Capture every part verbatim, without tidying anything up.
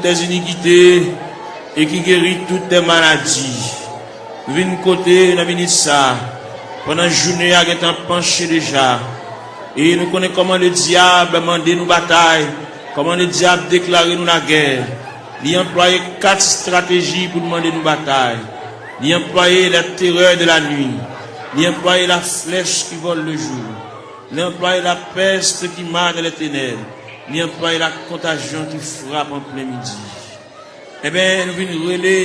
tes iniquités et qui guérit toutes tes maladies. Nou vin kote nan minit sa, pandan jounen a gentan panche deja, e nou konnen kòman ledyab mande nou batay, kòman ledyab deklare nou lagè. Li anplwaye kat estrateji pou l mande nou batay. Li anplwaye la terreur de la nuit. Li anplwaye la flèch ki vòl le jou. Li anplwaye la peste qui mât dans les ténèbres. Li anplwaye la contagion qui frappe en plein midi. Ebyen, nou vin rele,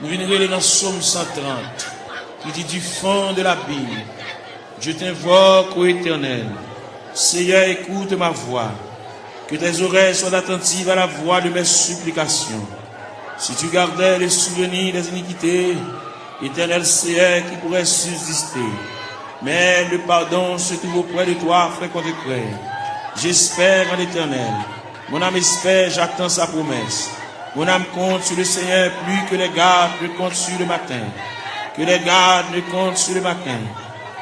nou vin rele nan Sòm san trant, ki di, du fond de l'abîme, je t'invoque, ô Éternel. Seigneur, écoute ma voix. Que tes oreilles soient attentives à la voix de mes supplications. Si tu gardais le souvenir des iniquités, Éternel Seigneur, qui pourrait subsister? Mais le pardon se trouve auprès de toi, frère contre frère. J'espère en l'Éternel. Mon âme espère, j'attends sa promesse. Mon âme compte sur le Seigneur plus que les gardes ne comptent sur le matin. Que les gardes ne comptent sur le matin.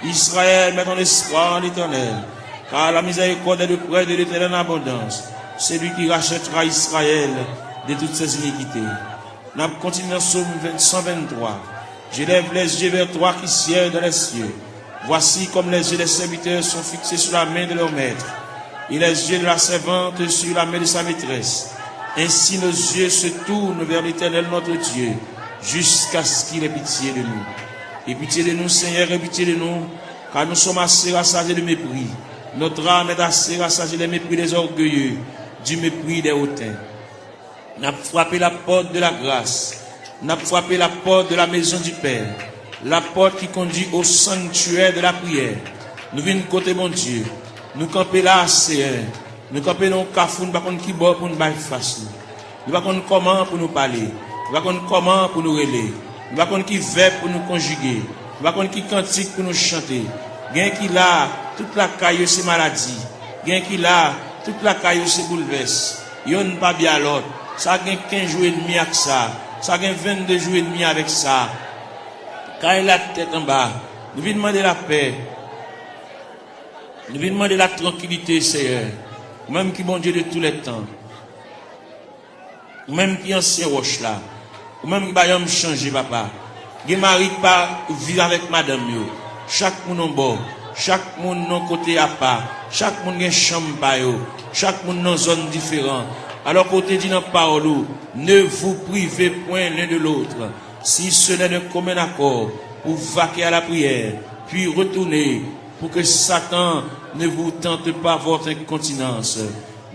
Israël, mets ton espoir en l'Éternel, car la miséricorde est auprès de l'Éternel en abondance, celui qui rachètera Israël de toutes ses iniquités. N ap kontinye nan Sòm san venntwa. Je lève les yeux vers toi qui sièges dans les cieux. Voici comme les yeux des serviteurs sont fixés sur la main de leur maître, et les yeux de la servante sur la main de sa maîtresse. Ainsi nos yeux se tournent vers l'Éternel notre Dieu, jusqu'à ce qu'il ait pitié de nous. Aie pitié de nous, Seigneur, aie pitié de nous, car nous sommes assez rassasiés de mépris. Notre âme est assez rassasiée des mépris des orgueilleux, du mépris des hautains. N ap frape la pòt de la gras. N ap frape la pòt de la maison du Père. La porte qui conduit au sanctuaire de la prière. Nou vin kote Bondye. Nou kanpe la, Seyè. Nou kanpe nan yon kafou, nou pa konn ki bò pou nou bay fas nou. Nou pa konn kòman pou nou pale. Nou pa konn kòman pou nou rele. Nou pa konn ki vèb pou nou konjige. Nou pa konn ki kantik pou nou chante. Gen ki la, tout lakay yo se maladi. Gen ki la, tout lakay yo se boulvès. Yonn pa byen a lòt. Sa gen kenz jou edmi ak sa. Sa gen vennde jou edmi avèk sa. Kay la tèt anba. Nou vin mande lapè. Nou vin mande la trankilite, Seyè. Ou menm ki Bondye de tou lè tan. Ou menm ki ansyen wòch la. Ou menm ki pa janm chanje, papa. Gen mari ki pa viv avèk madanm yo. Chak moun yon bò. Chak moun yon kote apa. Chak moun gen chanm pa yo. Chak moun nan zòn diferan. Alò ke w te di nan pawòl ou, ne vous privez point l'un de l'autre, si ce n'est d'un commun accord, pour vaquer à la prière, puis retourner, pour que Satan ne vous tente par votre incontinence.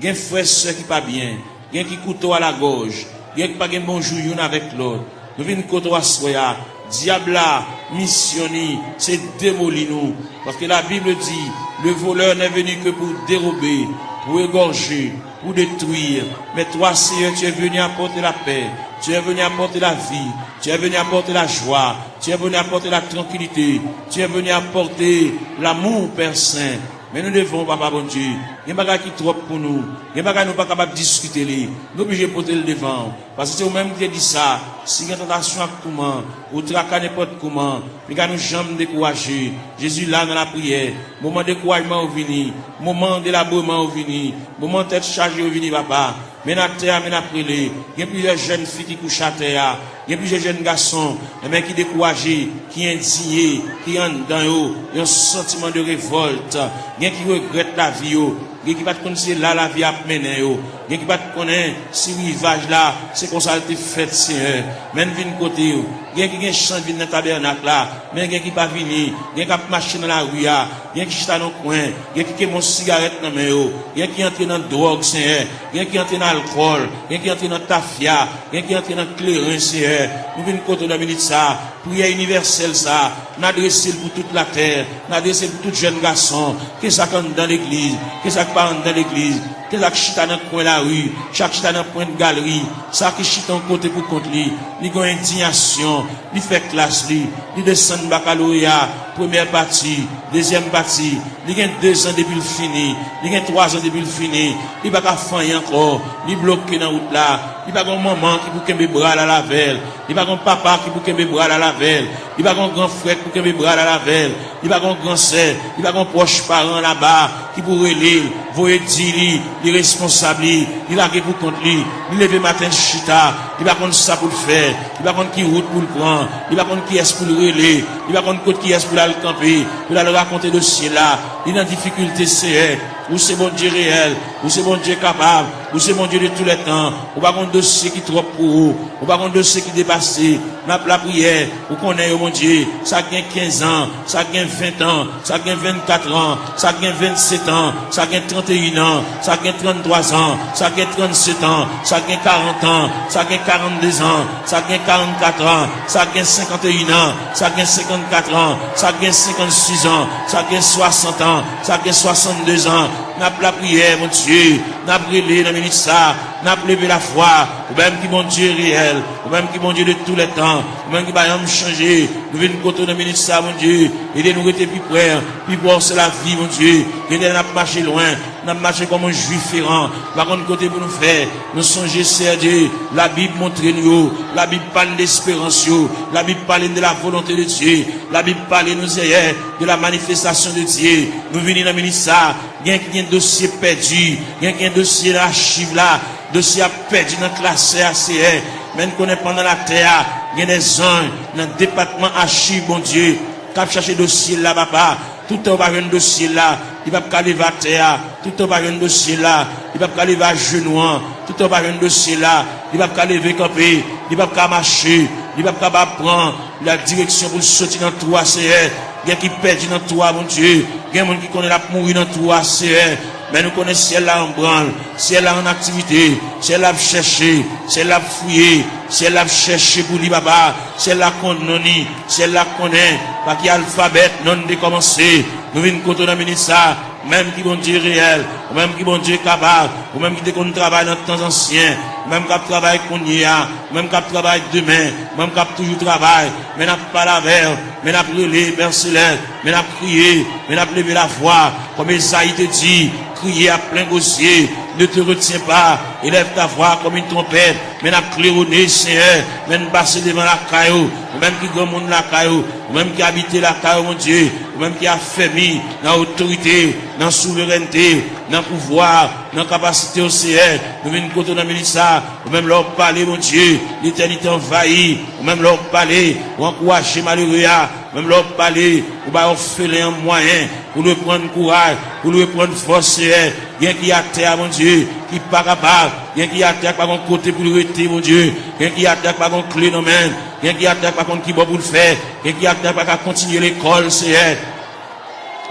Gen frè, sè ki pa byen, gen ki kouto a lagòj, gen ki pa gen bon jou youn avèk lòt. Nou vin kote w aswè a. Dyab la, misyon li, se demoli nou. Paske la Bible di, le voleur n'est venu que pour dérober, pour égorger, pour détruire. Mais toi, Seigneur, tu es venu apporter la paix, tu es venu apporter la vie, tu es venu apporter la joie, tu es venu apporter la tranquillité, tu es venu apporter l'amour, Père Saint. Men nou devan w, Papa Bondye. Gen bagay ki twòp pou nou. Gen bagay nou pa kapab diskite li. Nou oblije pote l devan w. Paske se ou menm ki te di sa, si gen tantasyon ak touman, ou traka nenpòt kouman, piga nou janm dekouraje. Jezi la nan lapriyè. Moman dekourajman yo vini. Moman delabreman yo vini. Moman tèt chaje yo vini, papa. Men n atè a, men n ap rele. Gen plizyè jèn fi ki kouche atè a. Gen plizyè jèn gason, enben, ki dekouraje, ki endiye, ki anndan yo yon santiman de revòlt. Gen ki regrèt lavi yo. Gen ki pa t konn se la lavi a ap mennen yo. Gen ki pa t konnen si rivaj la, se konsa l te fèt, Seyè. Men n vin kote w. Gen ki gen chans vin nan tabènak la, men gen ki pa vini. Gen k ap mache nan lari a. Gen ki chita nan kwen. Gen ki kenbe yon sigarèt nan men yo. Gen ki antre nan dwòg, Seyè. Gen ki antre nan alkòl. Gen ki antre nan tafya. Gen ki antre nan kleren, Seyè. Nou vin kote w nan minit sa a. Priyè inivèsèl sa a, n adrese l pou tout latè, n adrese l pou tout jèn gason, ke sa k anndan legliz, ke sa k pa anndan legliz, ke sa k chita nan kwen lari, sa k chita nan pwent galri, sa ki chita yon kote pou kont li, li gen yon endiyasyon, li fè klas li, li desann bakaloreya, premyè pati, dezyèm pati, li gen dezan depi l fini, li gen twazan depi l fini, li pa ka fè anyen ankò, li bloke nan wout la, li pa gen yon manman ki pou kenbe bra l al avè l, li pa gen yon papa ki pou kenbe bra l al avè l, li pa gen yon gran frè ki pou kenbe bra l al avè l, li pa gen yon gran sè, li pa gen yon pwòch paran laba, ki pou rele l, voye di li, li responsab li, li lage pou kont li, li leve maten l chita, li pa konn sa pou l fè, li pa konn ki wout pou l pran, li pa konn kiyès pou l rele, li pa konn kot kiyès pou l al kanpe, pou l al rakonte dosye l la, li nan difikilte, Seyè, ou se Bondye reyèl, ou se Bondye kapab, ou se Bondye de tou lè tan, ou pa konn dosye ki twòp pou ou, ou pa konn dosye ki depase, n ap lapriyè, ou konnen yo, Bondye, sa k gen kenz an, sa k gen ven an, sa k gen vennkat an, sa k gen vennset an, sa k gen tranteyin an, sa k gen tranntwa an, sa k gen trannset an, sa k gen karant an, sa k gen karannde an, sa k gen karannkat an, sa k gen senkanteyin an, sa k gen senkannkat an, sa k gen senkannsis an, sa k gen swasant an, sa k gen swasannde an. N ap lapriyè, Bondye, n ap rele nan minit sa, n ap leve lafwa, ou menm ki Bondye reyèl, ou menm ki Bondye de tou lè tan, ou menm ki pa janm chanje, nou vin kote w nan minit sa, Bondye, ede nou rete pi pre, pi pre w se lavi, Bondye, gen lè n ap mache lwen, n ap mache kòm yon jwif eran, nou pa konn kote pou nou fè, nou sonje, Seyè Dye, Labib montre nou yo, Labib pale de esperans yo, Labib pale de la volonté de Dieu, Labib pale nou, Seyè, de la manifestation de Dieu, nou vini nan minit sa, gen ki gen dosye pèdi, gen ki gen dosye nan achiv la, dosye a pèdi nan klasè a, Seyè. Men n konnen pandan latè a, gen de zanj nan depatman achiv, Bondye, k ap chache dosye l la, papa. Toutan yo pa jwenn dosye l la, li p ap ka leve atè a. Toutan yo pa jwenn dosye l la, li p ap ka leve ajenou an. Toutan yo pa jwenn dosye l la, li p ap ka leve kanpe, li p ap ka mache, li p ap kapab pran la direksyon pou l soti nan twou a, Seyè. Gen ki pèdi nan twou a, Bondye. Gen moun ki konnen l ap mouri nan twou a, Seyè. Men nou konnen syèl la an branl, syèl la an aktivite, syèl la ap chèche, syèl la ap fouye, syèl la ap chèche pou li, papa. Syèl la konn non li, syèl la konnen pa ki alfabè non li te kòmanse. Nou vin kote w nan minit sa, ou menm ki Bondye reyèl, ou menm ki Bondye kapab, ou menm ki te konn travay nan tan ansyen, ou menm k ap travay kounye a, ou menm k ap travay demen, ou menm k ap toujou travay, men n ap pale avè w, men n ap rele, Pè Selès, men n ap kriye, men n ap leve lavwa, kòm Ezayi te di, crier à plein gosier, ne te retiens pas, élève ta voix comme une trompette, men n ap klewone, Senyè, men n pase devan lakay ou, ou menm ki granmoun lakay ou, ou menm ki abite lakay ou, Bondye, ou menm ki afèmi nan otorite, nan souverènte, nan pouvwa, nan kapasite w, Senyè, nou vin kote w nan minit sa, ou menm lè w pale, Bondye, letènite anvayi, ou menm lè w pale, ou ankouraje malere a, menm lè w pale, ou bay òfelen an mwayen pou l reprann kouraj, pou l reprann fòs, Senyè. Gen ki atè a, Bondye, ki pa kapab. Gen ki atè a ki pa gon kote pou l rete, Bondye. Gen ki atè a ki pa gon kle nan men l. Gen ki atè a ki pa konn ki bò pou l fè. Gen ki atè a ki pa ka kontinye lekòl, Senyè.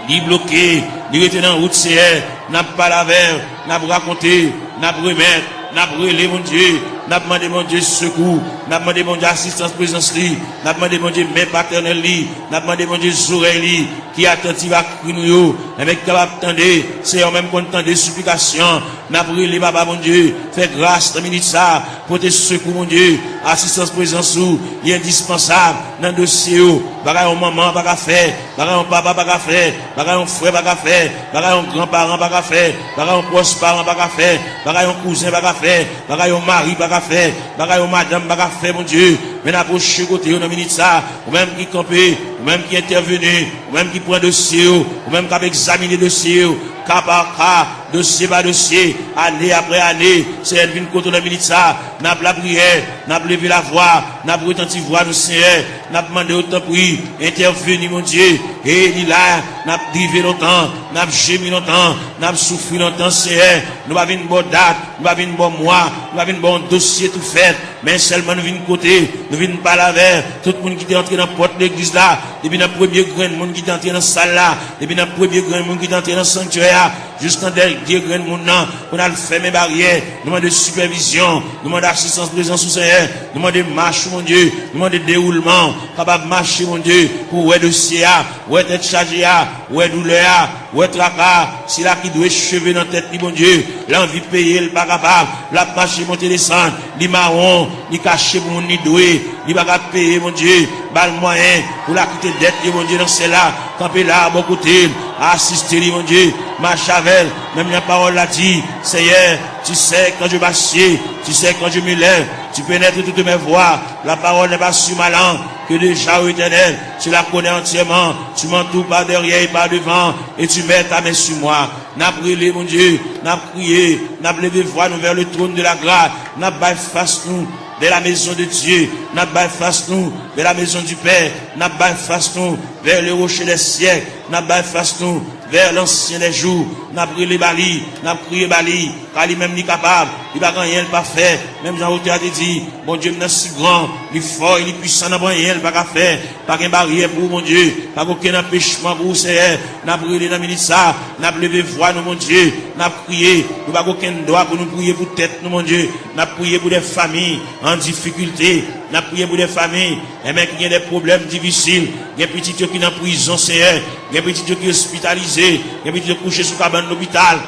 Li bloke, li rete nan wout, Senyè. N ap pale avè l, n ap rakonte, n ap remèt, n ap rele, Bondye. N ap mande, Bondye, sekou. N ap mande, Bondye, asistans prezans li. N ap mande, Bondye, men patènèl li. N ap mande, Bondye, zòrèy li ki atantif a kri nou yo, enben ki kapab tande. Senyè, ou menm konn tande siplikasyon. N ap rele, Papa Bondye, fè gras nan minit sa, pote sekou, Bondye, asistans prezans ou, li endispansab nan dosye yo. Bagay yon manman pa ka fè, bagay yon papa pa ka fè, bagay yon frè pa ka fè, bagay yon granparan pa ka fè, bagay yon pwòch paran pa ka fè, bagay yon kouzen pa ka fè, bagay yon mari pa ka fè, bagay yon madanm pa ka fè, Bondye. Men n apwoche kote yo nan minit sa, ou menm ki kanpe, ou menm ki entèveni, ou menm ki pran dosye yo, ou menm k ap egzamine dosye yo, ka pa ka, dosye pa dosye, ane apre ane, Senyè, n vin kote w nan minit sa, n ap lapriyè, n ap leve lavwa, n ap retanti vwa nou, Senyè, n ap mande w, tanpri, entèveni, Bondye, e li la, n ap drive lontan, n ap jemi lontan, n ap soufri lontan, Senyè, nou pa vin ba w dat, nou pa vin ba w mwa, nou pa vin ba w yon dosye tou fèt, men sèlman nou vin kote, nou vin pale avè tout moun ki te antre nan pòt legliz la, depi nan premye grenn moun ki te antre nan sal la, depi nan premye grenn moun ki te antre nan sanktyè a, jiskan dènye grenn moun nan, pou n al fèmen baryè, nou mande sipèvizyon, nou mande asistans prezans ou, Senyè, nou mande mach ou, Bondye, nou mande dewoulman, kapab mache, Bondye, pou wè dosye a, wè tèt chaje a, wè doulè a, wè traka a, sila ki dwe cheve nan tèt li, Bondye, l anvi peye, l pa kapab, l ap mache monte desann, li mawon, li kache pou moun li dwe, li pa ka peye, Bondye, ba l mwayen pou l akite dèt li, Bondye, nan syèl la, kanpe la, bò kote l, asiste li, Bondye, mache avè l, menm jan pawòl la di, Senyè, Tu sais quand je m'assieds, tu sais quand je me lève, tu pénètres toutes mes voies. La parole n'est pas sur ma langue, que déjà, ô Éternel, je la connais entièrement. Tu m'entoures par derrière et par devant, et tu mets ta main sur moi. N ap rele, Bondye, n ap kriye, n ap leve vwa nou vers le trône de la grâce, n ap bay fas nou vers la maison de Dieu, n ap bay fas nou vers la maison du Père, n ap bay fas nou vers le rocher des siècles, n ap bay fas nou vers l'ancien des jours, n ap rele ba li, n ap kriye ba li, ka li menm li kapab, li pa gen anyen l pa fè, menm jan otè a te di, Bondye m nan si gran, li fò e li pwisan, nan pa anyen l pa ka fè, pa gen baryè pou ou, Bondye, pa gen okenn anpechman pou ou, Senyè, n ap rele nan minit sa, n ap leve vwa nou, Bondye, n ap kriye, nou pa gen okenn dwa pou nou priye pou tèt nou, Bondye, n ap priye pou de fanmi an difikilte, n ap priye pou de fanmi, enben, ki gen de pwoblèm difisil, gen pitit yo ki nan prizon, Senyè, gen pitit yo ki ospitalize, gen pitit yo kouche sou kabann lopital,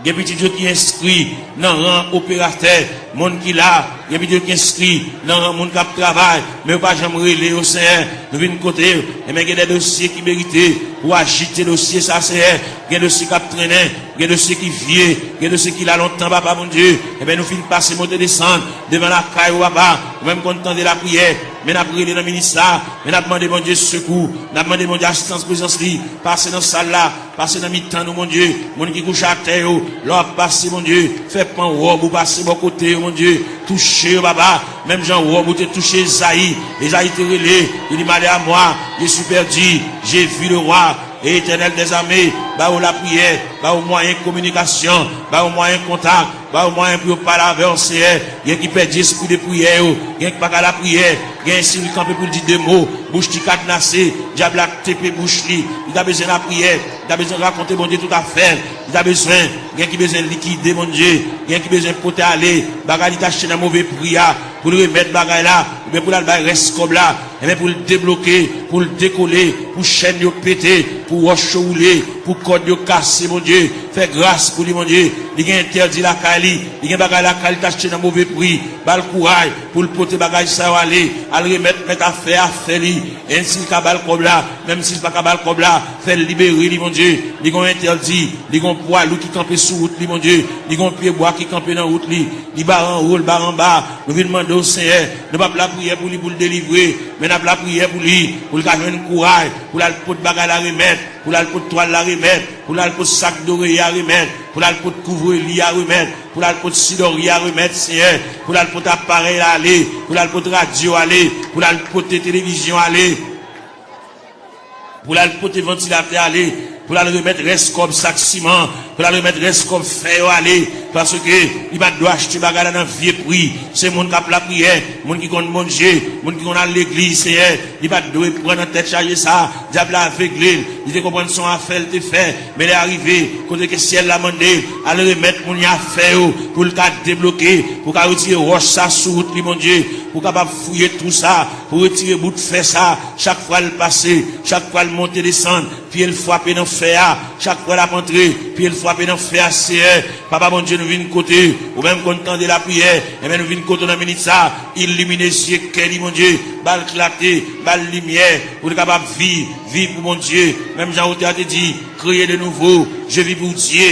gen pitit yo ki enskri nan ran operatè, moun ki la, gen pitit yo ki enskri nan ran moun k ap travay, men yo pa janm rele yo, Senyè, nou vin kote yo, enben, gen de dosye ki merite pou ajite dosye sa, Senyè, gen dosye k ap trennen, gen dosye ki vye, gen dosye ki la lontan, Papa Bondye, enben, nou fin pase monte desann devan lakay ou, Papa, ou menm konn tande lapriyè, men n ap rele nan minit sa, men n ap mande Bondye sekou, n ap mande Bondye asistans prezans li, pase nan sal la, pase nan mitan nou, Bondye, moun ki kouche atè yo, lè w ap pase, Bondye, fè pan wòb ou pase bò kote yo, Bondye, touche yo, Papa, menm jan wòb ou te touche Ezayi, Ezayi te rele, li di, Malheur à moi, je suis perdu, j'ai vu le roi, Etènèl dèzame, ba yo lapriyè, ba yo mwayen kominikasyon, ba yo mwayen kontak, ba yo mwayen pou yo pale avè w, Senyè. Gen ki pèdi espri de priyè yo, gen ki pa ka lapriyè, gen si l kanpe pou l di de mo, bouch li kadnase, dyab la tepe bouch li, li ta bezwen lapriyè, li ta bezwen rakonte Bondye tout afè l, li ta bezwen, gen ki bezwen likide Bondye, gen ki bezwen pote ale bagay li t achte nan move pri a, pou l remèt bagay la, oubyen pou l al bay rès kòb la, enben pou l debloke, pou l dekole, pou chèn yo pete, pou wòch yo woule, pou kòd yo kase, Bondye. Fè gras pou li, Bondye. Li gen entèdi lakay li, li gen bagay lakay li t achte nan move pri. Ba l kouraj pou l pote bagay sa yo ale, al remèt mèt afè a afè li. Enn si l ka ba l kòb la, menm si l pa ka ba l kòb la, fè l libere li, Bondye. Li gen yon entèdi, li gen yon pwa lou ki kanpe sou wout li, Bondye. Li gen yon pyebwa ki kanpe nan wout li. Li bare anwo, l bare anba. Nou vin mande w, Senyè, nou p ap lapriyè pou li pou l delivre, men n ap lapriyè pou li, pou l ka jwenn kouraj, pou l al pot bagay la remèt, pou l al pot twal la remèt, pou l al pot sak doreye a remèt, pou l al pot kouvre li a remèt, pou l al pot sidòri a remèt, Senyè, pou l al pot aparèy la ale, pou l al pot radyo ale, pou l al pote televizyon ale, pou l al pote vantilatè ale, pou l al remèt rès kòb sak siman, pou l al remèt rès kòb fè yo ale, paske li pa t dwe achte bagay la nan vye pri. Se moun k ap lapriyè, moun ki konn Bondye, moun ki konn al legliz, Senyè, li pa t dwe pran nan tèt chaje sa. Dyab la avegle l, li te konprann se yon afè l te fè, men lè a rive, kote ke syèl la mande l, al remèt moun yo afè yo, pou l ka debloke, pou ka retire wòch sa sou wout li, Bondye, pou kapab fouye twou sa, pou retire bout fè sa, chak fwa l pase, chak fwa l monte desann, pye l frape nan fè a, chak fwa l ap antre, pye l frape nan fè a, Senyè. Papa Bondye, nou vin kote ou, ou menm konn tande lapriyè, enben nou vin kote w nan minit sa, ilimine zye kè li, Bondye, ba l klate, ba l limyè, pou l kapab viv, viv pou Bondye, menm jan otè a te di, créé de nouveau, je vis pour Dieu,